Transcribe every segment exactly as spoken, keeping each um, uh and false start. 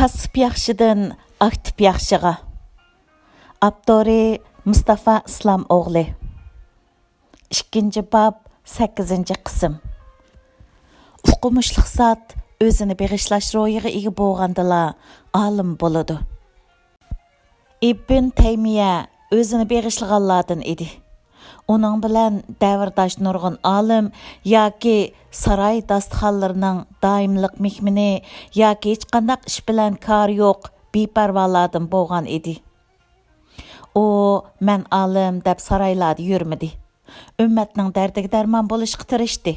پاسسىپ ياخشىدىن ئاكتىپ ياخشىغا. ئاپتورى مۇستافا ئىسلام ئوغلى. ئىككىنچى باب، سەككىزىنچى قىسىم. ئوقۇمۇشلۇق زات ئۆزىنى بېغىشلاش روھىغا ئىگە بولغاندىلا ئالىم بولىدۇ. ئىبن تەيمىيە ئۆزىنى بېغىشلىغانلاردىن ئىدى. ئۇنىڭ بىلەن دەۋرداش نۇرغۇن ئالىم ياكى ساراي داستىخانلىرىنىڭ دائىملىق مېھمىنى ياكى ھېچقانداق ئىش بىلەن كارى يوق بىپەرۋالاردىن بولغان ئىدى. ئۇ «مەن ئالىم» دەپ سارايلاردا يۈرمىدى. ئۈممەتنىڭ دەردىگە دەرمان بولۇشقا تىرىشتى.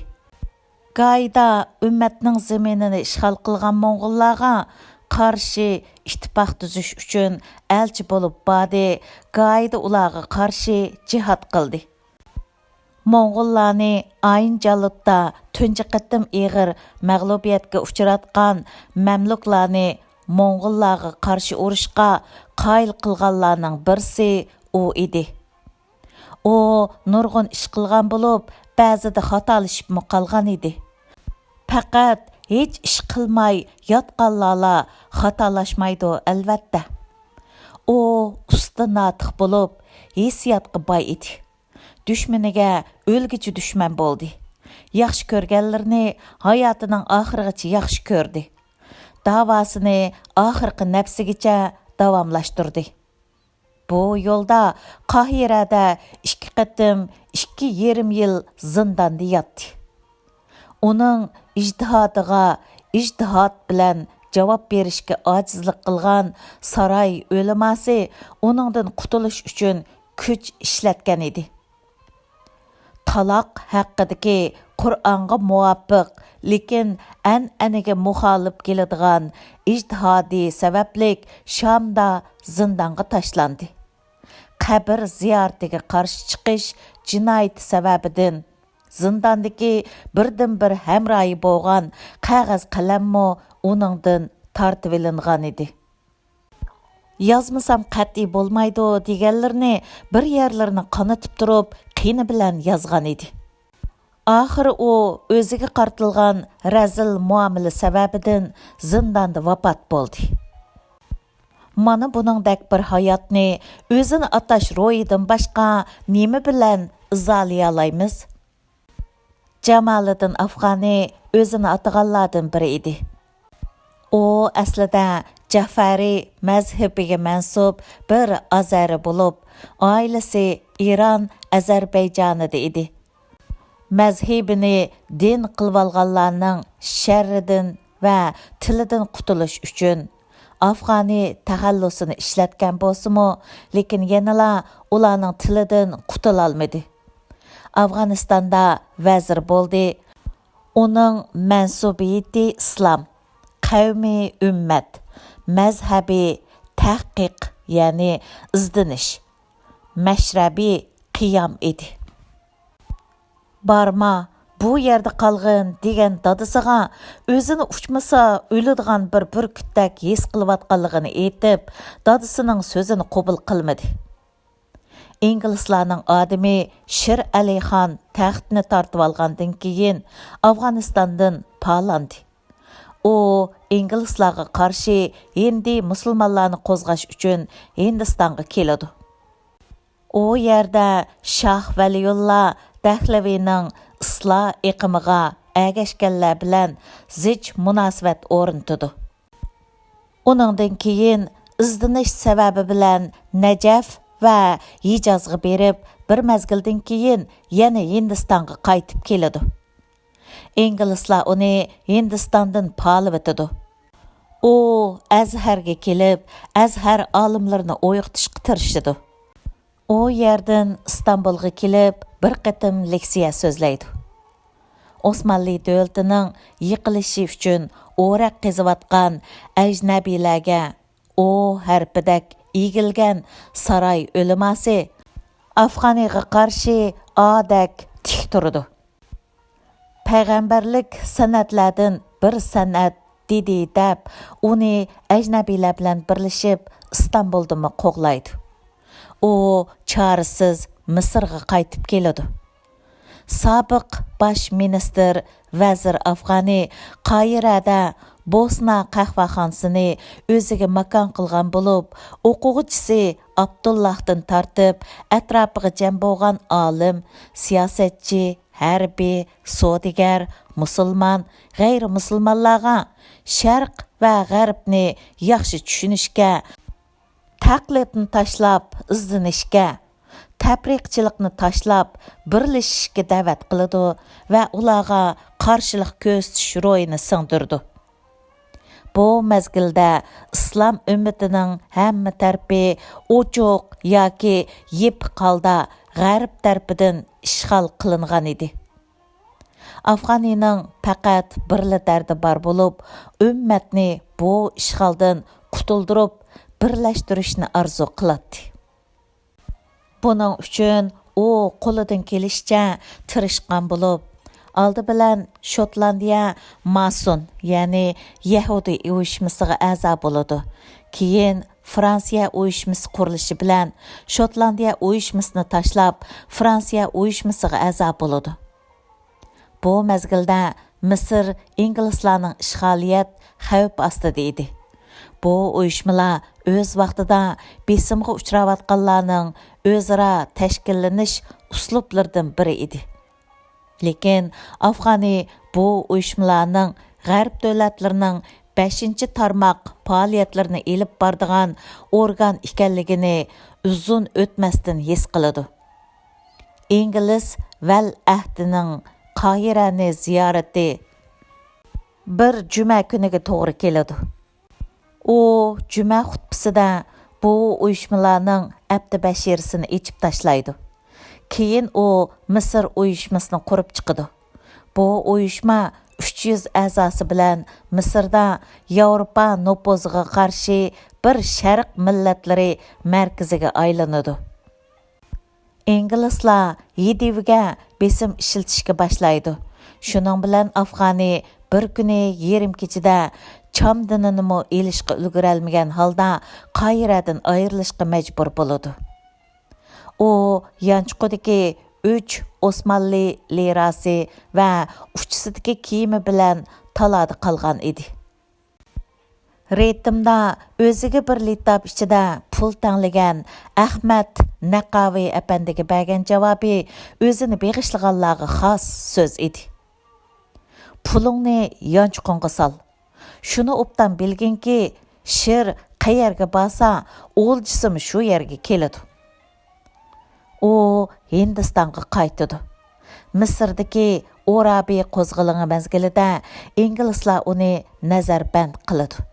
گايدا ئۈممەتنىڭ زېمىنىنى ئىشغال قىلغان موڭغۇللارغا قارشى ئىتتىپاق تۈزۈش ئۈچۈن ئەلچى بولۇپ باردى، گايدا ئۇلارغا قارشى جىھاد قىلدى. موڭغۇللارنى ئايىن جالۇتتا تۇنجى قېتىم ئېغىر مەغلۇبىيەتكە ئۇچراتقان مەملۇكلارنى موڭغۇللارغا قارشى ئۇرۇشقا قايىل قىلغانلارنىڭ بىرسى ئۇ ئىدى. ئۇ نۇرغۇن ئىش قىلغان بولۇپ، بەزىدە خاتالىشىپمۇ قالغان ئىدى. پەقەت ھېچ ئىش قىلماي ياتقانلارلا خاتالاشمايدۇ، ئەلۋەتتە. ئۇ ئۇستا ناتىق بولۇپ، ھېسسىياتقا باي ئىدى. دۈشمىنىگە ئۆلگۈچە دۈشمەن بولدى. ياخشى كۆرگەنلىرىنى ھاياتىنىڭ ئاخىرىغىچە ياخشى كۆردى. داۋاسىنى ئاخىرقى نەپسىگىچە داۋاملاشتۇردى. بۇ يولدا قاھىرەدە ئىككى قېتىم ئىككى يېرىم يىل زىنداندا ياتتى. ئۇنىڭ ئىجتىھادىغا ئىجتىھات بىلەن جاۋاب بېرىشكە ئاجىزلىق قىلغان ساراي ئۆلىماسى ئۇنىڭدىن قۇتۇلۇش ئۈچۈن كۈچ ئىشلەتكەن ئىدى. تالاق ھەققىدىكى قۇرئانغا مۇۋاپىق، لېكىن ئەنئەنىگە مۇخالىپ كېلىدىغان ئىجتىھادى سەۋەبلىك شامدا زىندانغا تاشلاندى. قەبرە زىيارىتىگە قارشى چىقىش جىنايىتى سەۋەبىدىن زىنداندىكى بىردىنبىر ھەمراھى بولغان قەغەز قەلەممۇ ئۇنىڭدىن تارتىۋېلىنغان ئىدى. يازمىسام قەتئىي بولمايدۇ دېگەنلىرىنى بىر يەرلىرىنى قانىتىپ تۇرۇپ قېنى بىلەن يازغان ئىدى. ئاخىرى ئۇ ئۆزىگە قارىتىلغان رەزىل مۇئامىلە سەۋەبىدىن زىنداندا ۋاپات بولدى. مانا بۇنىڭدەك بىر ھاياتنى ئۆزىنى ئاتاش روھىدىن باشقا نېمە بىلەن ئىزاھلىيالايمىز؟ جامالىدىن ئافغانى ئۆزىنى ئاتىغانلاردىن بىرى ئىدى. ئۇ ئەسلىدە جەفەرىي مەزھىپىگە مەنسۇپ بىر ئازەرى بولۇپ، ئائىلىسى ئىران ئەزەربەيجانىدا ئىدى. مەزھىپىنى دىن قىلىۋالغانلارنىڭ شەررىدىن ۋە تىلىدىن قۇتۇلۇش ئۈچۈن ئافغانى تەخەللۇسىنى ئىشلەتكەن بولسىمۇ، لېكىن يەنىلا ئۇلارنىڭ تىلىدىن قۇتۇلالمىدى. ئافغانىستاندا ۋەزىر بولدى. ئۇنىڭ مەنسۇبىيىتى ئىسلام، قەۋمى ئۈممەت، مەزھەبى تەھقىق، يەنى ئىزدىنىش، مەشرەبى قىيام ئىدى. «بارما، بۇ يەردە قالغىن» دېگەن دادىسىغا ئۆزىنى ئۇچمىسا ئۆلىدىغان بىر بۈركۈتتەك ھېس قىلىۋاتقانلىقىنى ئېيتىپ، دادىسىنىڭ سۆزىنى قوبۇل قىلمىدى. ئىنگلىزلارنىڭ ئادىمى شىر ئەلى خان تەختنى تارتىۋالغاندىن كېيىن، ئافغانىستاندىن پالاندى. ئۇ ئىنگلىزلارغا قارشى ھىندى مۇسۇلمانلارنى قوزغاش ئۈچۈن ھىندىستانغا كېلىدۇ. ئۇ يەردە شاھ ۋەلىيۇللا دەھلىۋىنىڭ ئىسلاھ ئېقىمىغا ئەگەشكەنلەر بىلەن زىچ مۇناسىۋەت ئورنىتىدۇ. ئۇنىڭدىن كېيىن ئىزدىنىش سەۋەبى بىلەن نەجەف ۋە ھىجازغا بېرىپ، بىر مەزگىلدىن كېيىن يەنە ھىندىستانغا قايتىپ كېلىدۇ. ئىنگلىزلار ئۇنى ھىندىستاندىن پالىۋېتىدۇ. ئۇ ئەزھەرگە كېلىپ، ئەزھەر ئالىملىرىنى ئويغىتىشقا تىرىشىدۇ. ئۇ يەردىن ئىستانبۇلغا كېلىپ، بىر قېتىم لېكسىيە سۆزلەيدۇ. ئوسمانلى دۆلىتىنىڭ يىقىلىشى ئۈچۈن ئورەك قېزىۋاتقان ئەجنەبىيلەرگە «ئو» ھەرپىدەك ئېگىلگەن ساراي ئۆلىماسى ئافغانىغا قارشى «ئا» دەك تىك تۇرىدۇ. «پەيغەمبەرلىك سەنئەتلەردىن بىر سەنئەت» دېدى دەپ، ئۇنى ئەجنەبىيلەر بىلەن بىرلىشىپ ئىستانبۇلدىمۇ قوغلايدۇ. ئۇ چارىسىز مىسىرغا قايتىپ كېلىدۇ. سابىق باش مىنىستىر ۋەزىر ئافغانى قاھىرەدە بوسنا قەھۋەخانىسىنى ئۆزىگە ماكان قىلغان بولۇپ، ئوقۇغۇچىسى ئابدۇللاھتىن تارتىپ ئەتراپىغا جەم بولغان ئالىم، سىياسەتچى، ھەربىي، سودىگەر، مۇسۇلمان، غەيرىي مۇسۇلمانلارغا شەرق ۋە غەربنى ياخشى چۈشىنىشكە، تەقلىدنى تاشلاپ ئىزدىنىشكە، تەپرىقىچىلىقنى تاشلاپ بىرلىشىشكە دەۋەت قىلىدۇ ۋە ئۇلارغا قارشىلىق كۆرسىتىش روھىنى سىڭدۈرىدۇ. بۇ مەزگىلدە ئىسلام ئۈممىتىنىڭ ھەممە تەرىپى ئوچۇق ياكى يېپىق ھالدا غەرب تەرىپىدىن ئىشغال قىلىنغان ئىدى. ئافغانىنىڭ پەقەت بىرلا دەردى بار بولۇپ، ئۈممەتنى بۇ ئىشغالدىن قۇتۇلدۇرۇپ، بىرلەشتۈرۈشنى ئارزۇ قىلاتتى. بۇنىڭ ئۈچۈن ئۇ قولىدىن كېلىشىچە تىرىشقان بولۇپ، ئالدى بىلەن شوتلاندىيە ماسون، يەنى يەھۇدىي ئۇيۇشمىسىغا ئەزا بولىدۇ. كېيىن فرانسىيە ئۇيۇشمىسى قۇرۇلۇشى بىلەن شوتلاندىيە ئۇيۇشمىسىنى تاشلاپ، فرانسىيە ئۇيۇشمىسىغا ئەزا بولىدۇ. بۇ مەزگىلدە مىسىر ئىنگلىزلارنىڭ ئىشغالىيەت خەۋپ ئاستىدا ئىدى. بۇ ئۇيۇشمىلار ئۆز ۋاقتىدا بېسىمغا ئۇچراۋاتقانلارنىڭ ئۆزئارا تەشكىللىنىش ئۇسلۇبلىرىدىن بىرى ئىدى. لېكىن ئافغانى بۇ ئۇيۇشمىلارنىڭ غەرب دۆلەتلىرىنىڭ بەشىنچى تارماق پائالىيەتلىرىنى ئېلىپ بارىدىغان ئورگان ئىكەنلىكىنى ئۇزۇن ئۆتمەستىن ھېس قىلىدۇ. ئىنگلىز ۋەلىئەھدىنىڭ قاھىرەنى زىيارىتى بىر جۈمە كۈنىگە توغرا كېلىدۇ. ئۇ جۈمە خۇتبىسىدە بۇ ئۇيۇشمىلارنىڭ ئەپتى بەشىرىسىنى ئېچىپ تاشلايدۇ. كېيىن ئۇ مىسىر ئۇيۇشمىسىنى قۇرۇپ چىقىدۇ. بۇ ئۇيۇشما ئۈچ يۈز ئەزاسى بىلەن مىسىردا ياۋروپا نوپۇزىغا قارشى بىر شەرق مىللەتلىرى مەركىزىگە ئايلىنىدۇ. ئىنگلىزلار يىدىۋگە بېسىم ئىشلىتىشكە باشلايدۇ. شۇنىڭ بىلەن ئافغانى بىر كۈنى يېرىم كېچىدە چامدىنىنىمۇ ئېلىشقا ئۈلگۈرەلمىگەن ھالدا قاھىرەدىن ئايرىلىشقا مەجبۇر بولىدۇ. ئۇ يانچۇقىدىكى ئۈچ ئوسمانلى لىراسى ۋە ئۇچىسىدىكى كىيىمى بىلەن تالادا قالغان ئىدى. رىتىمدا ئۆزىگە بىر لىتاپ ئىچىدە پۇل تەڭلىگەن ئەخمەت نەقاۋى ئەپەندىگە بەرگەن جاۋابى ئۆزىنى بېغىشلىغانلارغا خاس سۆز ئىدى. پۇلۇڭنى يانچۇقۇڭغا سال. شۇنى ئوبدان بىلگىنكى، شىر قەيەرگە بارسا، ئولجىسىمۇ شۇ يەرگە كېلىدۇ. ئۇ ھىندىستانغا قايتىدۇ. مىسىردىكى ئورابىي قوزغىلىڭى مەزگىلىدە ئىنگلىزلار ئۇنى نەزەربەند قىلىدۇ.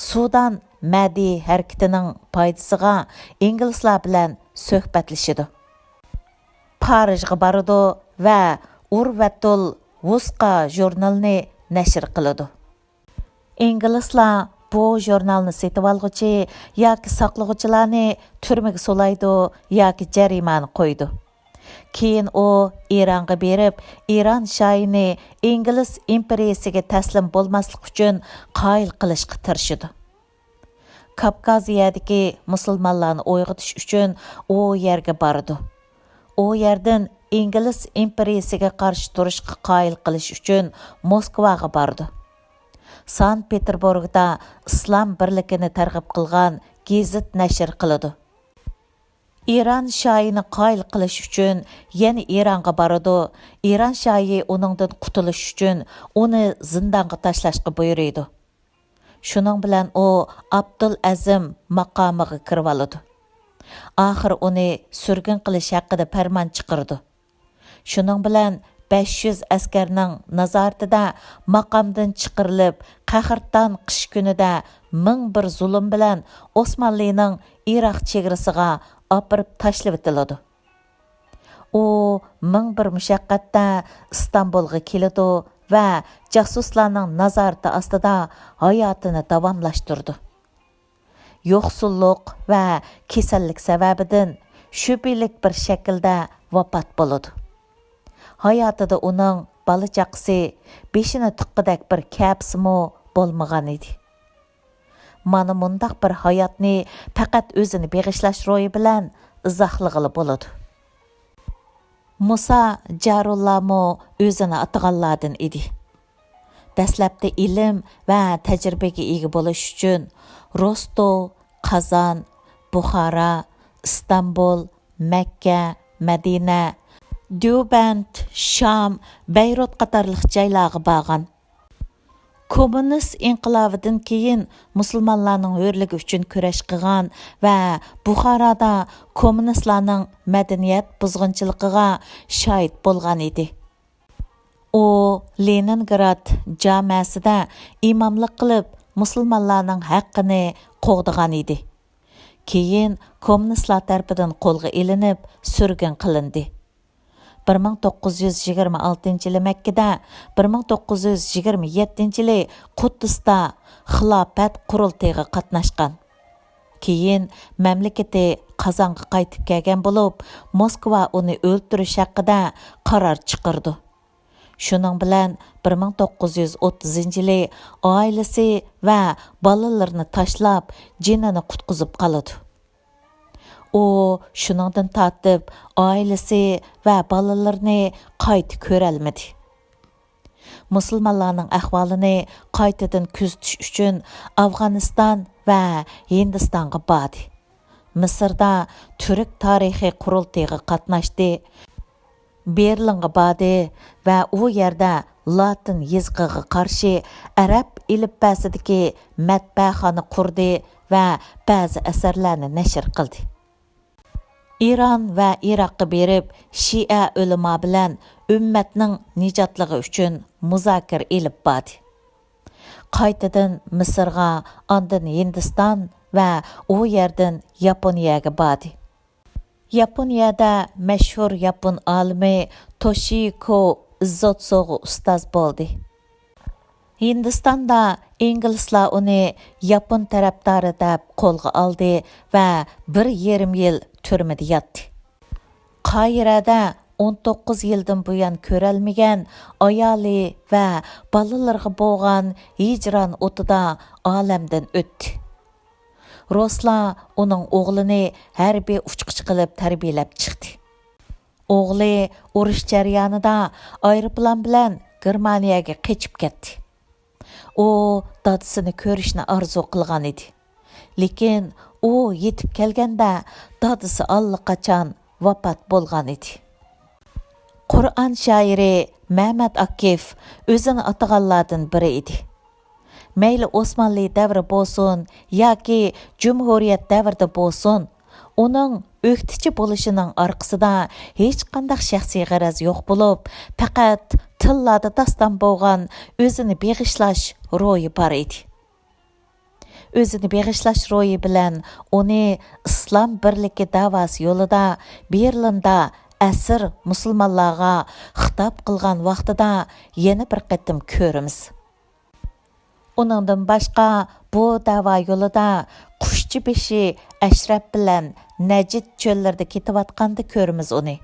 سۇدان مەدى ھەرىكىتىنىڭ پايدىسىغا ئىنگلىزلار بىلەن سۆھبەتلىشىدۇ. پارىژغا بارىدۇ ۋە ئۇرۋەتۇل ۋۇسقا ژۇرنىلىنى نەشر قىلىدۇ. ئىنگلىزلار بۇ ژۇرنالنى سېتىۋالغۇچى ياكى ساقلىغۇچىلارنى تۈرمىگە سولايدۇ ياكى جەرىمانە قويىدۇ. كېيىن ئۇ ئىرانغا بېرىپ، ئىران شاھىنى ئىنگلىز ئىمپېرىيىسىگە تەسلىم بولماسلىق ئۈچۈن قايىل قىلىشقا تىرىشىدۇ. كاپكازىيەدىكى مۇسۇلمانلارنى ئويغىتىش ئۈچۈن ئۇ يەرگە بارىدۇ. ئۇ يەردىن ئىنگلىز ئىمپېرىيىسىگە قارشى تۇرۇشقا قايىل قىلىش ئۈچۈن موسكۋاغا بارىدۇ. سانكت پېتېربۇرگدا ئىسلام بىرلىكىنى تەرغىب قىلغان گېزىت نەشر قىلىدۇ. ئىران شاھىنى قايىل قىلىش ئۈچۈن يەنە ئىرانغا بارىدۇ. ئىران شاھى ئۇنىڭدىن قۇتۇلۇش ئۈچۈن ئۇنى زىندانغا تاشلاشقا بۇيرۇيدۇ. شۇنىڭ بىلەن ئۇ ئابدۇل ئەزىم ماقامىغا كىرىۋالىدۇ. ئاخىر ئۇنى سۈرگۈن قىلىش ھەققىدە پەرمان چىقىرىدۇ. شۇنىڭ بىلەن بەش يۈز ئەسكەرنىڭ نازارىتىدە ماقامدىن چىقىرىلىپ، قەھرىتان قىش كۈنىدە مىڭ بىر زۇلۇم بىلەن ئوسمانلىنىڭ ئىراق چېگرىسىغا ئاپىرىپ تاشلىۋېتىلىدۇ. ئۇ مىڭ بىر مۇشەققەتتە ئىستانبۇلغا كېلىدۇ ۋە جاسۇسلارنىڭ نازارىتى ئاستىدا ھاياتىنى داۋاملاشتۇرىدۇ. يوقسۇللۇق ۋە كېسەللىك سەۋەبىدىن شۈبھىلىك بىر شەكىلدە ۋاپات بولىدۇ. ھاياتىدا ئۇنىڭ بالا-چاقىسى، بېشىنى تىققۇدەك بىر كەپىسىمۇ بولمىغان ئىدى. مانا مۇنداق بىر ھاياتنى پەقەت ئۆزىنى بېغىشلاش روھى بىلەن ئىزاھلىغىلى بولىدۇ. مۇسا جارۇللامۇ ئۆزىنى ئاتىغانلاردىن ئىدى. دەسلەپتە ئىلىم ۋە تەجرىبىگە ئىگە بولۇش ئۈچۈن روستوۋ، قازان، بۇخارا، ئىستانبۇل، مەككە، مەدىنە، ديۇبەند، شام، بەيرۇت قاتارلىق جايلارغا بارغان. كوممۇنىست ئىنقىلابىدىن كېيىن مۇسۇلمانلارنىڭ ھۆرلۈكى ئۈچۈن كۈرەش قىلغان ۋە بۇخارادا كوممۇنىستلارنىڭ مەدەنىيەت بۇزغۇنچىلىقىغا شاھىت بولغان ئىدى. ئۇ لېنىنگراد جامەسىدە ئىماملىق قىلىپ، مۇسۇلمانلارنىڭ ھەققىنى قوغدىغان ئىدى. كېيىن كوممۇنىستلار تەرىپىدىن قولغا ئېلىنىپ، سۈرگۈن قىلىندى. بىر مىڭ توققۇز يۈز يىگىرمە ئالتىنچى يىلى مەككىدە، بىر مىڭ توققۇز يۈز يىگىرمە يەتتىنچى يىلى قۇددۇستا خىلاپەت قۇرۇلتىيىغا قاتناشقان. كېيىن مەملىكىتى قازانغا قايتىپ كەلگەن بولۇپ، موسكۋا ئۇنى ئۆلتۈرۈش ھەققىدە قارار چىقىرىدۇ. شۇنىڭ بىلەن بىر مىڭ توققۇز يۈز ئوتتۇزىنچى يىلى ئائىلىسى ۋە بالىلىرىنى تاشلاپ، جېنىنى قۇتقۇزۇپ قالىدۇ. ئۇ شۇنىڭدىن تارتىپ ئائىلىسى ۋە بالىلىرىنى قايتا كۆرەلمىدى. مۇسۇلمانلارنىڭ ئەھۋالىنى قايتىدىن كۆزىتىش ئۈچۈن ئافغانىستان ۋە ھىندىستانغا باردى. مىسىردا تۈرك تارىخىي قۇرۇلتىيىغا قاتناشتى. بېرلىنغا باردى ۋە ئۇ يەردە لاتىن يېزىقىغا قارشى ئەرەب ئېلىپبەسىدىكى مەتبەخانا قۇردى ۋە بەزى ئەسەرلەرنى نەشر قىلدى. ئىران ۋە ئىراققا بېرىپ، شىئە ئۆلىما بىلەن ئۈممەتنىڭ نىجاتلىقى ئۈچۈن مۇزاكىرە ئېلىپ باردى. قايتىدىن مىسىرغا، ئاندىن ھىندىستان ۋە ئۇ يەردىن ياپونىيەگە باردى. ياپونىيەدە مەشھۇر ياپون ئالىمى توشىكو ئىززوتسوغا ئۇستاز بولدى. ھىندىستاندا ئىنگلىزلار ئۇنى ياپون تەرەپدارى دەپ قولغا ئالدى ۋە بىر يېرىم يىل تۈرمىدە ياتتى. قاھىرەدە ئون توققۇز يىلدىن بۇيان كۆرەلمىگەن ئايالى ۋە بالىلىرىغا بولغان ھىجران ئوتىدا ئالەمدىن ئۆتتى. رۇسلار ئۇنىڭ ئوغلىنى ھەربىي ئۇچقۇچى قىلىپ تەربىيەلەپ چىقتى. ئوغلى ئۇرۇش جەريانىدا ئايروپىلان بىلەن گېرمانىيەگە قېچىپ كەتتى. ئۇ دادىسىنى كۆرۈشنى ئارزۇ قىلغان ئىدى. لېكىن ئۇ يېتىپ كەلگەندە دادىسى ئاللىقاچان ۋاپات بولغان ئىدى. قۇرئان شائىرى مەمەت ئاكىف ئۆزىنى ئاتىغانلاردىن بىرى ئىدى. مەيلى ئوسمانلى دەۋرى بولسۇن ياكى جۇمھۇرىيەت دەۋرىدە بولسۇن، ئۇنىڭ ئۆكتىچى بولۇشىنىڭ ئارقىسىدا ھېچقانداق شەخسىي غەرەز يوق بولۇپ، پەقەت تىللاردا داستان بولغان ئۆزىنى بېغىشلاش روھى بار ئىدى. ئۆزىنى بېغىشلاش روھى بىلەن ئۇنى ئىسلام بىرلىكى دەۋاسى يولىدا بېرلىندا ئەسىر مۇسۇلمانلارغا خىتاب قىلغان ۋاقتىدا يەنە بىر قېتىم كۆرىمىز. ئۇنىڭدىن باشقا، بۇ دەۋا يولىدا قۇشچى بېشى ئەشرەپ بىلەن نەجد چۆللىرىدە كېتىۋاتقاندا كۆرىمىز ئۇنى.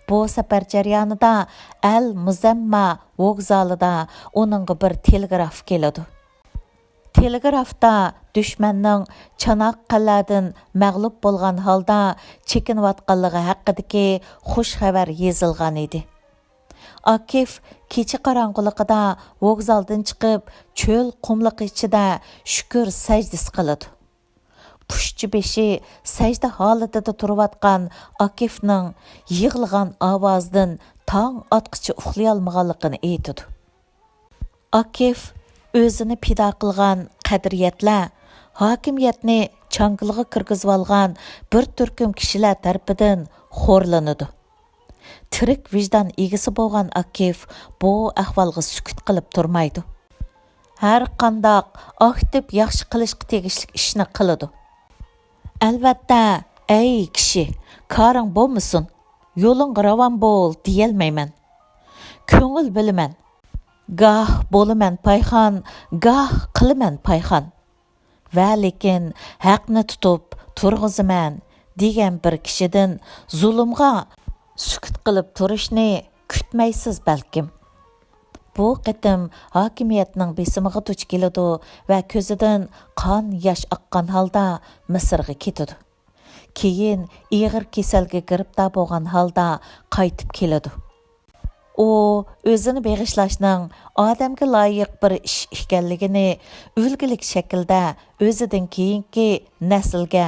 بۇ سەپەر جەريانىدا ئەل مۇزەمما ۋوگزالىدا ئۇنىڭغا بىر تېلېگراف كېلىدۇ. تېلېگرافتا دۈشمەننىڭ چاناققەلەدىن مەغلۇپ بولغان ھالدا چېكىنىۋاتقانلىقى ھەققىدىكى خۇش خەۋەر يېزىلغان ئىدى. ئاكىف كېچە قاراڭغۇلۇقىدا ۋوگزالدىن چىقىپ، چۆل قۇملۇقى ئىچىدە شۈكۈر سەجدىسى قىلىدۇ. پۇشچى بېشى سەجدە ھالىتىدە تۇرۇۋاتقان ئاكىفنىڭ يىغلىغان ئاۋازىدىن تاڭ ئاتقىچە ئۇخلىيالمىغانلىقىنى ئېيتىدۇ. ئاكىف ئۆزىنى پىدا قىلغان قەدرىيەتلەر، ھاكىمىيەتنى چاڭگىلىغا كىرگۈزۈۋالغان بىر تۈركۈم كىشىلەر تەرىپىدىن خورلىنىدۇ. تىرىك ۋىجدان ئىگىسى بولغان ئاكىف بۇ ئەھۋالغا سۈكۈت قىلىپ تۇرمايدۇ. ھەر قانداق ئاكتىپ ياخشى قىلىشقا تېگىشلىك ئىشنى قىلىدۇ. ئەلۋەتتە، ئەي كىشى، كارىڭ بولمىسۇن، يولۇڭغا راۋان بول دېيەلمەيمەن. كۆڭۈل بۆلىمەن. گاھ بولىمەن پايخان، گاھ قىلىمەن پايخان. ۋە لېكىن ھەقنى تۇتۇپ تۇرغۇزىمەن دېگەن بىر كىشىدىن زۇلۇمغا سۈكۈت قىلىپ تۇرۇشنى كۈتمەيسىز بەلكىم. بۇ قېتىم ھاكىمىيەتنىڭ بېسىمىغا دۇچ كېلىدۇ ۋە كۆزىدىن قان ياش ئاققان ھالدا مىسىرغا كېتىدۇ. كېيىن ئېغىر كېسەلگە گىرىپتار بولغان ھالدا قايتىپ كېلىدۇ. ئۇ ئۆزىنى بېغىشلاشنىڭ ئادەمگە لايىق بىر ئىش ئىكەنلىكىنى ئۈلگىلىك شەكىلدە ئۆزىدىن كېيىنكى نەسىلگە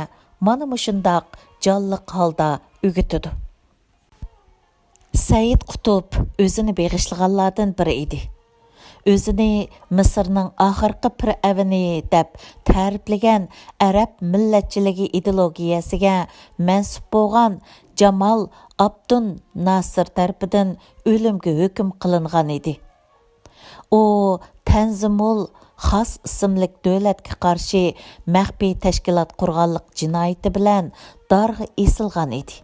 مانا مۇشۇنداق جانلىق ھالدا ئۆگىتىدۇ. سەئىد قۇتۇپ ئۆزىنى بېغىشلىغانلاردىن بىرى ئىدى. ئۆزىنى مىسىرنىڭ ئاخىرقى پىرئەۋنى دەپ تەرىپلىگەن ئەرەب مىللەتچىلىكى ئىدېئولوگىيەسىگە مەنسۇپ بولغان جامال ئابدۇن ناسىر تەرىپىدىن ئۆلۈمگە ھۆكۈم قىلىنغان ئىدى. ئۇ تەنزىمۇل خاس ئىسىملىك دۆلەتكە قارشى مەخپىي تەشكىلات قۇرغانلىق جىنايىتى بىلەن دارغا ئېسىلغان ئىدى.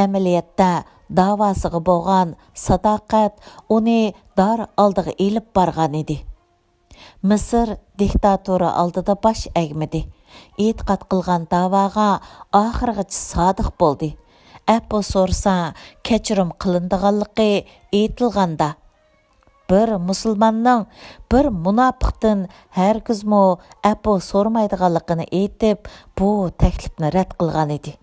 ئەمەلىيەتتە داۋاسىغا بولغان ساداقەت ئۇنى دار ئالدىغا ئېلىپ بارغان ئىدى. مىسىر دىكتاتورى ئالدىدا باش ئەگمىدى. ئېتىقاد قىلغان داۋاغا ئاخىرغىچە سادىق بولدى. ئەپۇ سورىسا، كەچۈرۈم قىلىنىدىغانلىقى ئېيتىلغاندا، بىر مۇسۇلماننىڭ بىر مۇناپىقتىن ھەرگىزمۇ ئەپۇ سورىمايدىغانلىقىنى ئېيتىپ، بۇ تەكلىپنى رەت قىلغان ئىدى.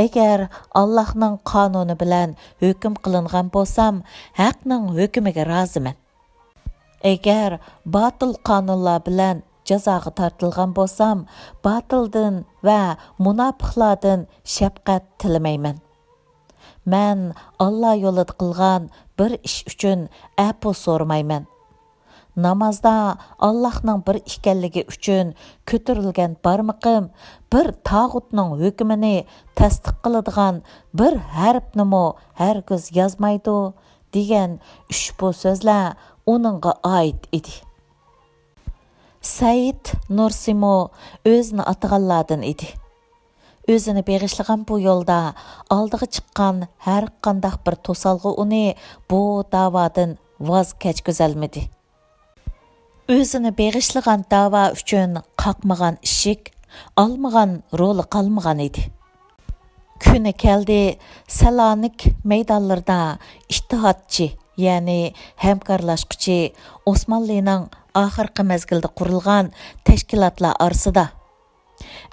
ئەگەر ئاللاھنىڭ قانۇنى بىلەن ھۆكۈم قىلىنغان بولسام، ھەقنىڭ ھۆكمىگە رازىمەن. ئەگەر باتىل قانۇنلار بىلەن جازاغا تارتىلغان بولسام، باتىلدىن ۋە مۇناپىقلاردىن شەپقەت تىلىمەيمەن. مەن ئاللا يولىدا قىلغان بىر ئىش ئۈچۈن ئەپۇ سورىمايمەن. نامازدا ئاللاھنىڭ بىر ئىكەنلىكى ئۈچۈن كۆتۈرۈلگەن بارمىقىم بىر تاغۇتنىڭ ھۆكمىنى تەستىق قىلىدىغان بىر ھەرپنىمۇ ھەرگىز يازمايدۇ، دېگەن ئۇشبۇ سۆزلەر ئۇنىڭغا ئائىت ئىدى. سەئىد نۇرسىمۇ ئۆزىنى ئاتىغانلاردىن ئىدى. ئۆزىنى بېغىشلىغان بۇ يولدا ئالدىغا چىققان ھەر قانداق بىر توسالغۇ ئۇنى بۇ داۋادىن ۋاز كەچكۈزەلمىدى. ئۆزىنى بېغىشلىغان داۋا ئۈچۈن قاقمىغان ئىشىك، ئالمىغان رولى قالمىغان ئىدى. كۈنى كەلدى، سالونىك مەيدانلىرىدا ئىتتىھادچى، يەنى ھەمكارلاشقۇچى ئوسمانلىنىڭ ئاخىرقى مەزگىلدە قۇرۇلغان تەشكىلاتلار ئارىسىدا،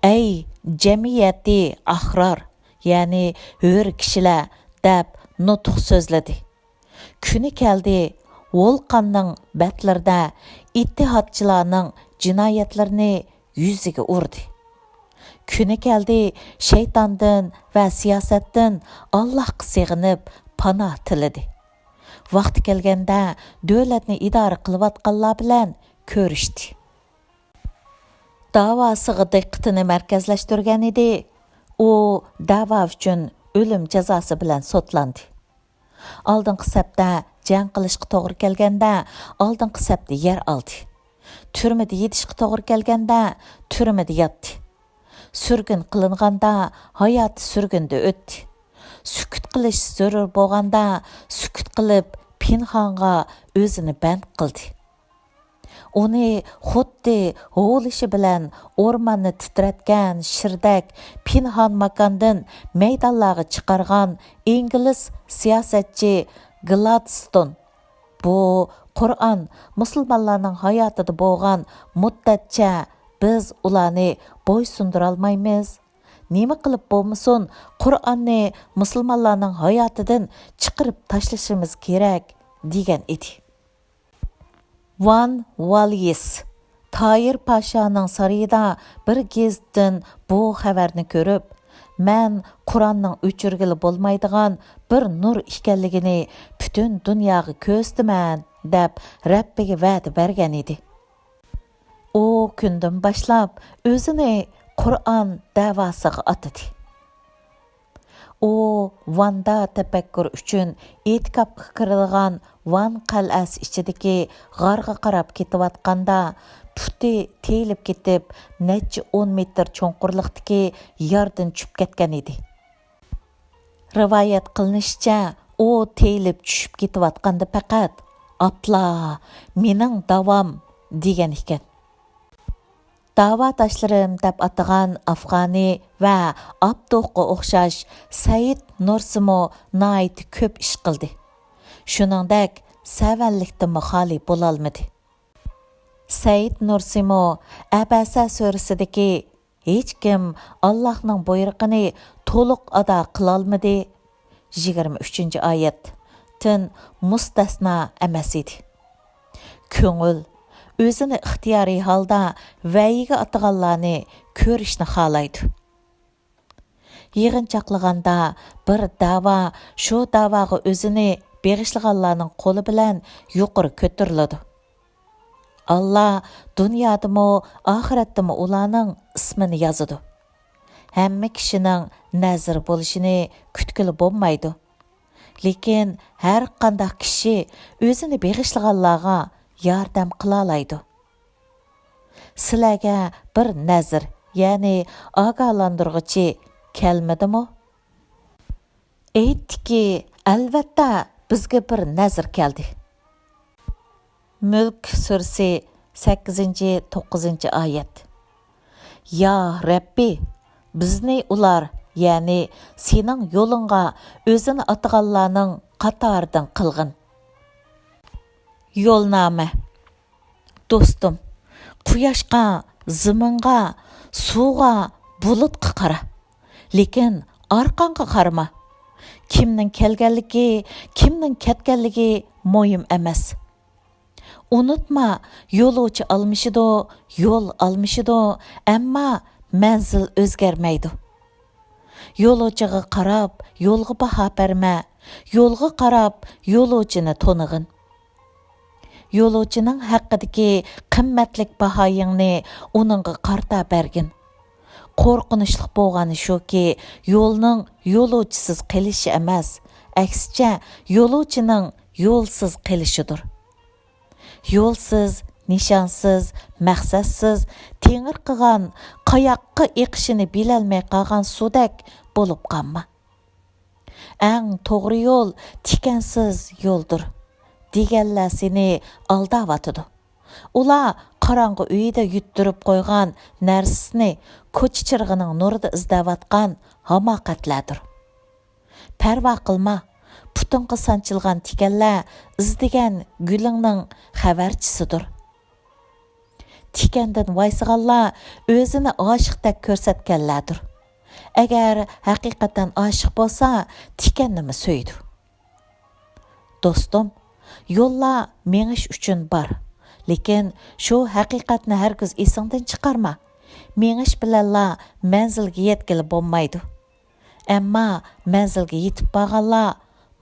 «ئەي جەمئىيەتى ئەھرار، يەنى ھۆر كىشىلەر» دەپ نۇتۇق سۆزلىدى. كۈنى كەلدى، ۋولقاننىڭ بەتلىرىدە ئىتتىھادچىلارنىڭ جىنايەتلىرىنى يۈزىگە ئۇردى. كۈنى كەلدى، شەيتاندىن ۋە سىياسەتتىن ئاللاھقا سېغىنىپ پاناھ تىلىدى. ۋاقتى كەلگەندە دۆلەتنى ئىدارە قىلىۋاتقانلار بىلەن كۆرۈشتى. داۋاسىغا دىققىتىنى مەركەزلەشتۈرگەن ئىدى. ئۇ دەۋا ئۈچۈن ئۆلۈم جازاسى بىلەن سوتلاندى. ئالدىنقى سەپتە جەڭ قىلىشقا توغرا كەلگەندە، ئالدىنقى سەپتە يەر ئالدى. تۈرمىدە يېتىشقا توغرا كەلگەندە، تۈرمىدە ياتتى. سۈرگۈن قىلىنغاندا، ھاياتى سۈرگۈندە ئۆتتى. سۈكۈت قىلىش زۆرۈر بولغاندا، سۈكۈت قىلىپ، پىنھانغا ئۆزىنى بەند قىلدى. ئۇنى خۇددى ھۇۋلىشى بىلەن ئورماننى تىترەتكەن شىردەك پىنھان ماكاندىن مەيدانلارغا چىقارغان ئىنگلىز سىياسەتچى گلادستون: «بۇ قۇرئان مۇسۇلمانلارنىڭ ھاياتىدا بولغان مۇددەتچە بىز ئۇلارنى بويسۇندۇرالمايمىز. نېمە قىلىپ بولمىسۇن، قۇرئاننى مۇسۇلمانلارنىڭ ھاياتىدىن چىقىرىپ تاشلىشىمىز كېرەك» دېگەن ئىدى. ۋان ۋاليېس تايىر پاشانىڭ سارىيىدا بىر گېزىتتىن بۇ خەۋەرنى كۆرۈپ، «مەن قۇرئاننىڭ ئۆچۈرگىلى بولمايدىغان بىر نۇر ئىكەنلىكىنى پۈتۈن دۇنياغا كۆرسىتىمەن» دەپ رەببىگە ۋەدە بەرگەن ئىدى. ئۇ كۈندىن باشلاپ ئۆزىنى قۇرئان دەۋاسىغا ئاتىدى. ئۇ ۋاندا تەپەككۇر ئۈچۈن ئېتىكاپقا كىرىدىغان ۋان قەلئەسى ئىچىدىكى غارغا قاراپ كېتىۋاتقاندا، پۇتى تېيىلىپ كېتىپ، نەچچە ئون مېتىر چوڭقۇرلۇقتىكى ياردىن چۈشۈپ كەتكەن ئىدى. رىۋايەت قىلىنىشىچە، ئۇ تېيىلىپ چۈشۈپ كېتىۋاتقاندا پەقەت «ئاپلا، مېنىڭ داۋام» دېگەن ئىكەن. داۋاداشلىرىم دەپ ئاتىغان ئافغانى ۋە ئابدۇققا ئوخشاش سەئىد نۇرسىمۇ ناھايىتى كۆپ ئىش قىلدى. شۇنىڭدەك سەۋەنلىكتىنمۇ خالىي بولالمىدى. سەئىد نۇرسىمۇ ئەبەسە سۈرىسىدىكى «ھېچكىم ئاللاھنىڭ بۇيرۇقىنى تولۇق ئادا قىلالمىدى» يىگىرمە ئۈچىنچى ئايەت، تىن مۇستەسنا ئەمەس ئىدى. كۆڭۈل ئۆزىنى ئىختىيارىي ھالدا ۋەيىگە ئاتىغانلارنى كۆرۈشنى خالايدۇ. يىغىنچاقلىغاندا بىر دەۋا شۇ دەۋاغا ئۆزىنى بېغىشلىغانلارنىڭ قولى بىلەن يۇقىرى كۆتۈرۈلىدۇ. ئاللا دۇنيادىمۇ، ئاخىرەتتىمۇ ئۇلارنىڭ ئىسمىنى يازىدۇ. ھەممە كىشىنىڭ نەزىرى بولۇشىنى كۈتكىلى بولمايدۇ. لېكىن ھەر قانداق كىشى ئۆزىنى بېغىشلىغانلارغا ياردەم قىلالايدۇ. سىلەرگە بىر نەزىر، يەنى ئاگاھلاندۇرغۇچى كەلمىدىمۇ؟ ئېيتتىكى، ئەلۋەتتە، بىزگە بىر نەزىر كەلدى. مۈلك سۈرىسى، سەككىزىنچى، توققۇزىنچى ئايەت. يا رەببى، بىزنى ئۇلار، يەنى سېنىڭ يولۇڭغا ئۆزىنى ئاتىغانلارنىڭ قاتارىدىن قىلغىن. يولنامە. دوستۇم، قۇياشقا، زېمىنغا، سۇغا، بۇلۇتقا قارا. لېكىن ئارقاڭغا قارىما. كىمنىڭ كەلگەنلىكى، كىمنىڭ كەتكەنلىكى مۇھىم ئەمەس. ئۇنتۇما، يولۇچى ئالمىشىدۇ، يول ئالمىشىدۇ، ئەمما مەنزىل ئۆزگەرمەيدۇ. يولۇچىغا قاراپ، يولغا باھا بەرمە. يولغا قاراپ، يولۇچىنى تونۇغىن. يولۇچىنىڭ ھەققىدىكى قىممەتلىك باھايىڭنى ئۇنىڭغا قارىتا بەرگىن. قورقۇنچلۇق بولغىنى شۇكى، يولنىڭ يولۇچىسىز قېلىشى ئەمەس، ئەكسىچە، يولۇچىنىڭ يولسىز قېلىشىدۇر. يولسىز، نىشانسىز، مەقسەتسىز، تېڭىرقىغان، قاياققا ئېقىشىنى بىلەلمەي قالغان سۇدەك بولۇپ قالما. ئەڭ توغرا يول تىكەنسىز يولدۇر، دېگەنلەر سېنى ئالداۋاتىدۇ. ئۇلار قاراڭغۇ ئۆيىدە يۈتتۈرۈپ قويغان نەرسىسىنى كوچا چىرىغىنىڭ نۇرىدا ئىزدەۋاتقان ھاماقەتلەردۇر. پەرۋا قىلما، پۇتۇڭغا سانچىلغان تىكەنلەر ئىزدىگەن گۈلۈڭنىڭ خەۋەرچىسىدۇر. تىكەندىن ۋايسىغانلار ئۆزىنى ئاشىقتەك كۆرسەتكەنلەردۇر. ئەگەر ھەقىقەتەن ئاشىق بولسا، تىكەننىمۇ سۆيىدۇ. دوستۇم، يوللار مېڭىش ئۈچۈن بار. لېكىن شۇ ھەقىقەتنى ھەرگىز ئېسىڭدىن چىقارما. مېڭىش بىلەنلا مەنزىلگە يەتكىلى بولمايدۇ. ئەمما مەنزىلگە يېتىپ بارغانلار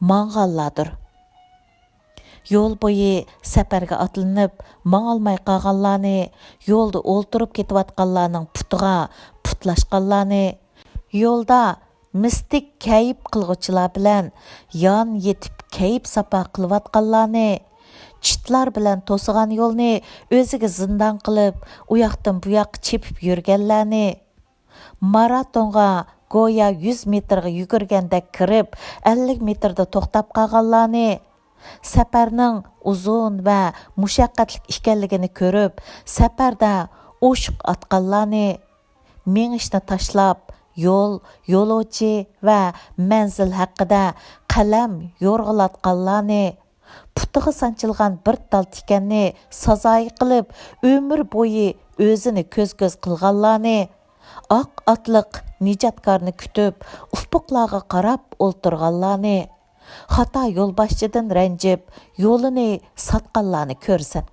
ماڭغانلاردۇر. يول بويى سەپەرگە ئاتلىنىپ ماڭالماي قالغانلارنى، يولدا ئولتۇرۇپ كېتىۋاتقانلارنىڭ پۇتىغا پۇتلاشقانلارنى، يولدا مىستىك كەيپ قىلغۇچىلار بىلەن يان يېتىپ كەيپ ساپا قىلىۋاتقانلارنى، چىتلار بىلەن توسۇغان يولنى ئۆزىگە زىندان قىلىپ، ئۇياقتىن بۇياققا چېپىپ يۈرگەنلەرنى، ماراتونغا گويا يۈز مېتىرغا يۈگۈرگەندەك كىرىپ، ئەللىك مېتىردا توختاپ قالغانلارنى، سەپەرنىڭ ئۇزۇن ۋە مۇشەققەتلىك ئىكەنلىكىنى كۆرۈپ، سەپەردە ئوشۇق ئاتقانلارنى، مېڭىشنى تاشلاپ، يول، يولۇچى ۋە مەنزىل ھەققىدە قەلەم يورغىلاتقانلارنى، پۇتىغا سانچىلغان بىر تال تىكەننى سازايى قىلىپ، ئۆمۈر بويى ئۆزىنى كۆز-كۆز قىلغانلارنى، ئاق ئاتلىق نىجاتكارنى كۈتۈپ، ئۇپۇقلارغا قاراپ ئولتۇرغانلارنى، خاتا يولباشچىدىن رەنجىپ، يولىنى ساتقانلارنى كۆرىسەن.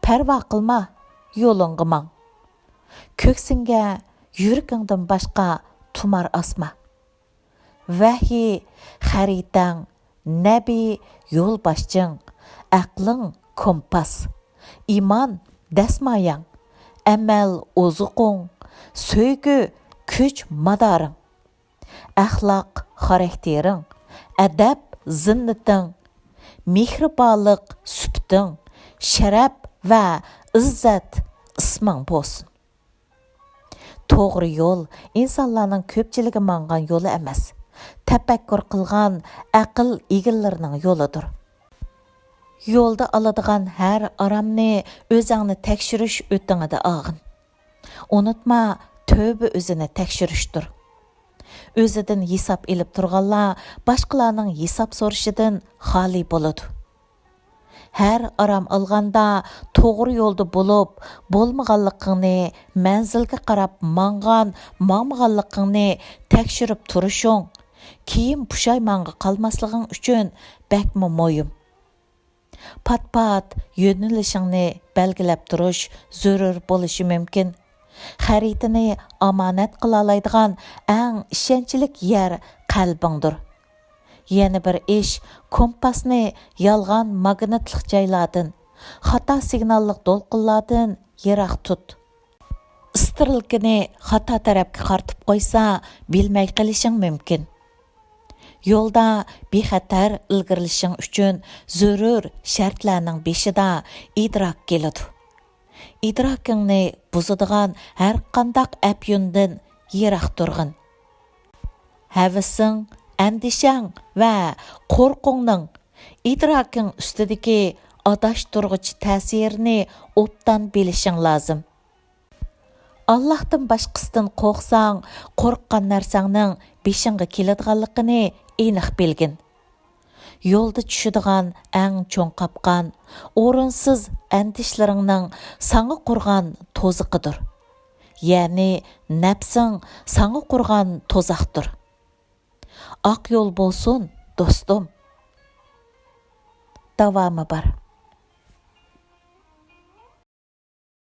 پەرۋا قىلما، يولۇڭغا ماڭ. كۆكسۈڭگە يۈرىكىڭدىن باشقا تۇمار ئاسما. ۋەھىي خەرىتەڭ، نەبىي يولباشچىڭ، ئەقلىڭ كومپاس، ئىمان دەسمايەڭ، ئەمەل ئوزۇقۇڭ، سۆيگۈ كۈچ مادارىڭ، ئەخلاق خاراكتېرىڭ، ئەدەپ زىننىتىڭ، مېھرىبانلىق سۈپىتىڭ، شەرەپ ۋە ئىززەت ئىسمىڭ بولسۇن. توغرا يول ئىنسانلارنىڭ كۆپچىلىكى ماڭغان يولى ئەمەس، تەپەككۇر قىلغان ئەقىل ئىگىلىرىنىڭ يولىدۇر. يولدا ئالىدىغان ھەر ئارامنى ئۆزۈڭنى تەكشۈرۈش ئۆتۈڭىدە ئالغىن. ئۇنتۇما، تۆۋە ئۆزىنى تەكشۈرۈشتۇر. ئۆزىدىن ھېساب ئېلىپ تۇرغانلار باشقىلارنىڭ ھېساب سورىشىدىن خالىي بولىدۇ. ھەر ئارام ئالغاندا توغرا يولدا بولۇپ، بولمىغانلىقىڭنى، مەنزىلگە قاراپ ماڭغان، ماڭمىغانلىقىڭنى تەكشۈرۈپ تۇرۇشۇڭ، كېيىن پۇشايمانغا قالماسلىقىڭ ئۈچۈن بەكمۇ مۇھىم. پات-پات يۆنىلىشىڭنى بەلگىلەپ تۇرۇش زۆرۈر بولۇشى مۇمكىن. خەرىتىنى ئامانەت قىلالايدىغان ئەڭ ئىشەنچلىك يەر قەلبىڭدۇر. يەنە بىر ئىش، كومپاسنى يالغان ماگنىتلىق جايلاردىن، خاتا سىگناللىق دولقۇنلاردىن يىراق تۇت. ئىسترېلكىنى خاتا تەرەپكە قارىتىپ قويسا، بىلمەي قېلىشىڭ مۇمكىن. يولدا بىخەتەر ئىلگىرىلىشىڭ ئۈچۈن زۆرۈر شەرتلەرنىڭ بېشىدا ئىدراك كېلىدۇ. ئىدراكىڭنى بۇزىدىغان ھەرقانداق ئەپيۈندىن يىراق تۇرغىن. ھەۋىسىڭ، ئەندىشەڭ ۋە قورقۇڭنىڭ ئىدراكىڭ ئۈستىدىكى ئاداشتۇرغۇچ تەسىرىنى ئوبدان بىلىشىڭ لازىم. ئاللاھتىن باشقىسىدىن قورقساڭ، قورققان نەرسەڭنىڭ بېشىڭغا كېلىدىغانلىقىنى ئېنىق بىلگىن. يولدا چۈشىدىغان ئەڭ چوڭ قاپقان، ئورۇنسىز ئەندىشىلىرىڭنىڭ ساڭا قۇرغان توزىقىدۇر. يەنى نەپسىڭ ساڭا قۇرغان توزاقتۇر. ئاق يول بولسۇن، دوستۇم. داۋامى بار.